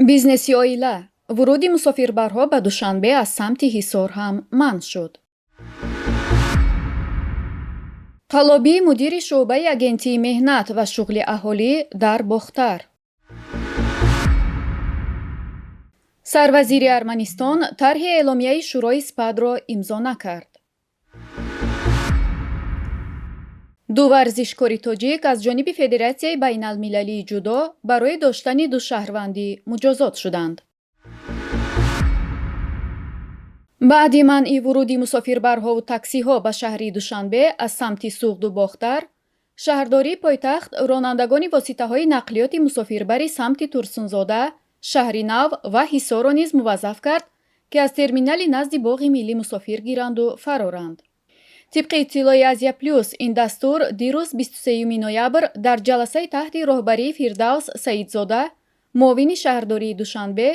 Бизнеси оила. Вуруди мусофирбарҳо ба Душанбе аз самти Ҳисор ҳам манъ шуд. Қаллобии мудири шӯъбаи Агентии меҳнат ва шуғли аҳолӣ дар Бохтар. Сарвазири Арманистон тарҳи эъломияи Шӯрои СПАДро имзо накард. Ду варзишкори тоҷик аз ҷониби Федератсияи байналмилалии ҷудо барои доштани душаҳрвандӣ муҷозот шуданд. Баъди манъи вуруди мусофирбарҳову таксиҳо ба шаҳри Душанбе аз самти Суғду Бохтар, шаҳрдории пойтахт ронандагони воситаҳои нақлиёти мусофирбари самти Турсунзода, Шаҳри Нав ва Ҳисорро низ муваззаф кард, ки аз терминали назди Боғи миллӣ мусофир гиранду фароранд. Тибқи иттилои Азия Плюс, ин дастур дирӯз 23 ноябр дар ҷаласаи таҳти роҳбарии Фирдавс Саидзода, муовини шаҳрдории Душанбе,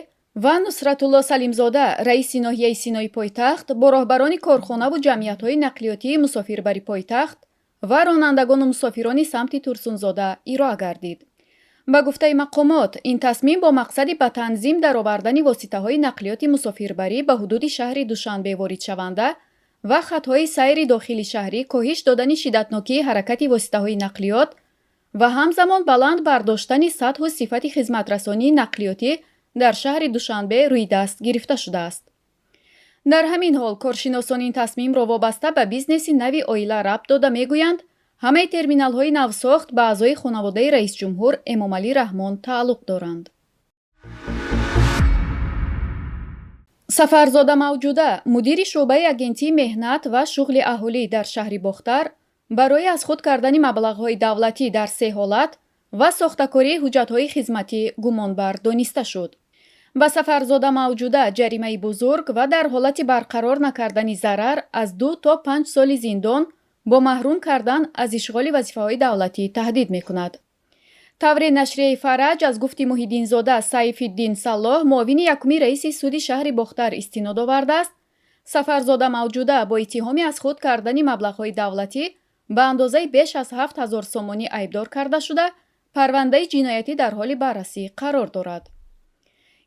ва Нусратулло Салимзода, раиси ноҳияи Синои пойтахт, бо роҳбарони корхонаву ҷамъиятҳои нақлиётии мусофирбари пойтахт ва ронандагону мусофирони самти Турсунзода ироа гардид. Ба гуфтаи мақомот, ин тасмим бо мақсади ба танзим даровардани воситаҳои нақлиёти мусофирбарӣ ба ҳудуди шаҳри Душанбе воридшаванда ва хатҳои сайри дохили шаҳрӣ, коҳиш додани шиддатнокии ҳаракати воситаҳои нақлиёт ва ҳамзамон баланд бардоштани сатҳу сифати хизматрасонии нақлиётӣ дар шаҳри Душанбе рӯйдаст гирифта шудааст. Дар ҳамин ҳол, коршиносон ин тасмимро вобаста ба бизнеси нави оила рабт дода мегӯянд, ҳамаи терминалҳои навсохт ба аъзои хонаводаи раисҷумҳур Эмомалӣ Раҳмон тааллуқ доранд. Сафарзода Мавҷуда, мудири шӯъбаи Агентии меҳнат ва шуғли аҳолӣ дар шаҳри Бохтар, барои аз худ кардани маблағҳои давлатӣ дар се ҳолат ва сохтакории ҳуҷҷатҳои хизматӣ гумонбар дониста шуд. Ба Сафарзода Мавҷуда ҷаримаи бузург ва дар ҳолати барқарор накардани зарар аз 2 то 5 соли зиндон бо маҳрум кардан аз ишғоли вазифаҳои давлатӣ таҳдид мекунад. Тавре нашрияи Фараҷ аз гуфти Муҳиддинзода Сайфиддин Саллоҳ, муовини якуми раиси суди шаҳри Бохтар, истинод овардааст, Сафарзода Мавҷуда бо иттиҳоми аз худ кардани маблағҳои давлатӣ ба андозаи беш аз 7000 сомонӣ айбдор карда шуда, парвандаи ҷиноятӣ дар ҳоли баррасӣ қарор дорад.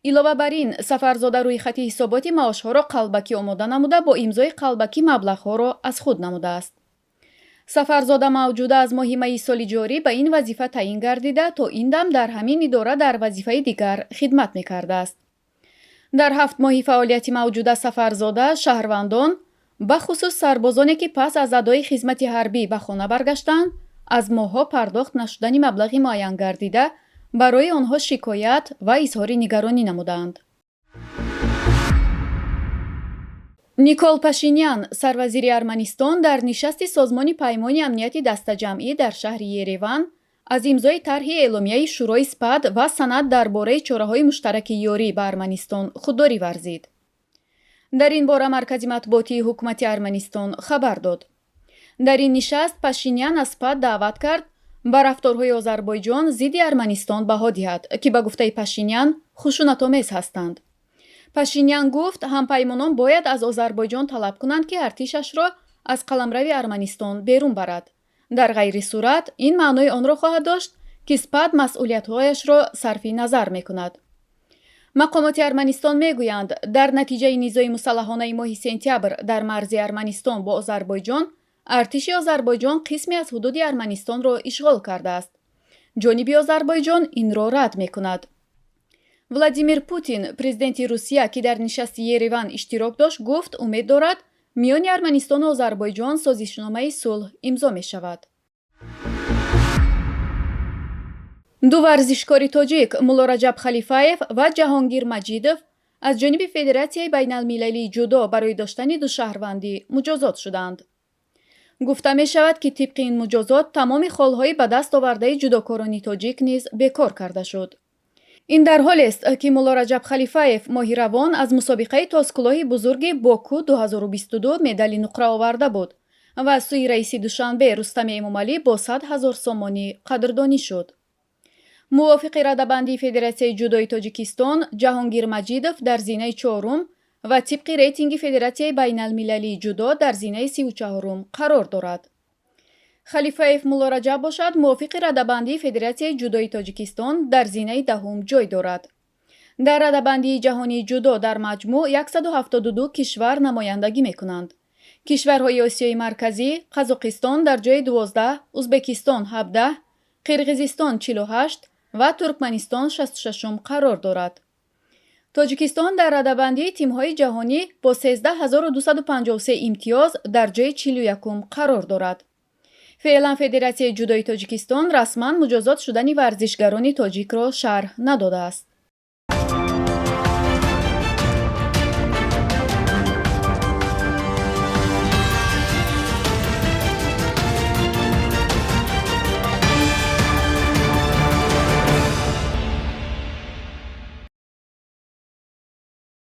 Илова бар ин, Сафарзода рӯйхати ҳисоботи маошҳоро қалбакӣ омода намуда, бо имзои қалбакӣ маблағҳоро аз худ намудааст. Сафарзода Мавҷуда аз моҳи майи соли ҷорӣ ба ин вазифа таъин гардида, то ин дам дар ҳамин идора дар вазифаи дигар хидмат мекардааст. Дар 7 моҳи фаъолияти Мавҷуда Сафарзода шаҳрвандон, бахусус сарбозоне, ки пас аз адои хизмати ҳарбӣ ба хона баргаштанд, аз моҳҳо пардохт нашудани маблағи муайян гардида барои онҳо шикоят ва изҳори нигаронӣ намуданд. Никол Пашинян, сарвазири Арманистон, дар нишасти Созмони Паймони Амнияти Дастаҷамъӣ дар шаҳри Ереван аз имзои тарҳи эъломияи Шӯрои СПАД ва санад дар бораи чораҳои муштараки ёрӣ ба Арманистон худдорӣ варзид. Дар ин бора маркази матбуотии ҳукумати Арманистон хабар дод. Дар ин нишаст Пашинян аз СПАД даъват кард ба рафторҳои Озарбойҷон зидди Арманистон баҳо диҳад, ки ба гуфтаи Пашинян хушунатомез ҳастанд. Пашинян гуфт, ҳампаймонон бояд аз Озарбойҷон талаб кунанд, ки артишашро аз қаламрави Арманистон берун барад. Дар ғайри сурат ин маънои онро хоҳад дошт, ки СПАД масъулиятҳояшро сарфи назар мекунад. Мақомоти Арманистон мегӯянд, дар натиҷаи низои мусаллаҳонаи моҳи сентябр дар марзи Арманистон бо Озарбойҷон, артиши Озарбойҷон қисме аз ҳудуди Арманистонро ишғол кардааст. Ҷониби Озарбойҷон инро рад мекунад. Владимир Путин, президенти Русия, ки дар нишасти Ереван иштирок дошт, гуфт, умед дорад, миёни Арманистону Озарбойҷон созишномаи сулҳ имзо мешавад. Ду варзишкори тоҷик, Муллораҷаб Халифаев ва Ҷаҳонгир Маҷидов, аз ҷониби Федератсияи байналмилалии ҷудо барои доштани душаҳрвандӣ муҷозот шуданд. Гуфта мешавад, ки тибқи ин муҷозот тамоми холҳои ба даст овардаи ҷудокорони тоҷик низ бекор карда шуд. Ин дар ҳолест, ки Муллораҷаб Халифаев моҳи равон аз мусобиқаи тоскулоҳи бузурги Боку 2022 медали нуқра оварда буд ва аз сӯи раиси Душанбе Рустами Эмомалӣ бо 100 ҳазор сомонӣ қадрдонӣ шуд. Мувофиқи радабандии Федератсияи ҷудои Тоҷикистон, Ҷаҳонгир Маҷидов дар зинаи чорум ва тибқи рейтинги Федератсияи байналмилалии ҷудо дар зинаи 34-ум қарор дорад. Халифаев Муллораҷаб бошад, мувофиқи радабандии Федератсияи ҷудои Тоҷикистон дар зинаи 10-ум ҷой дорад. Дар радабандии ҷаҳонии ҷудо дар маҷмӯъ 172 кишвар намояндагӣ мекунанд. Кишварҳои Осиёи Марказӣ: Қазоқистон дар ҷои 12, Узбекистон 17, Қирғизистон 48 ва Туркманистон 66-ум қарор дорад. Тоҷикистон дар радабандии тимҳои ҷаҳонӣ бо 13 253 имтиёз дар ҷои 41-ум қарор дорад. Феълан Федератсияи ҷудои Тоҷикистон расман муҷозот шудани варзишгарони тоҷикро шарҳ надодааст.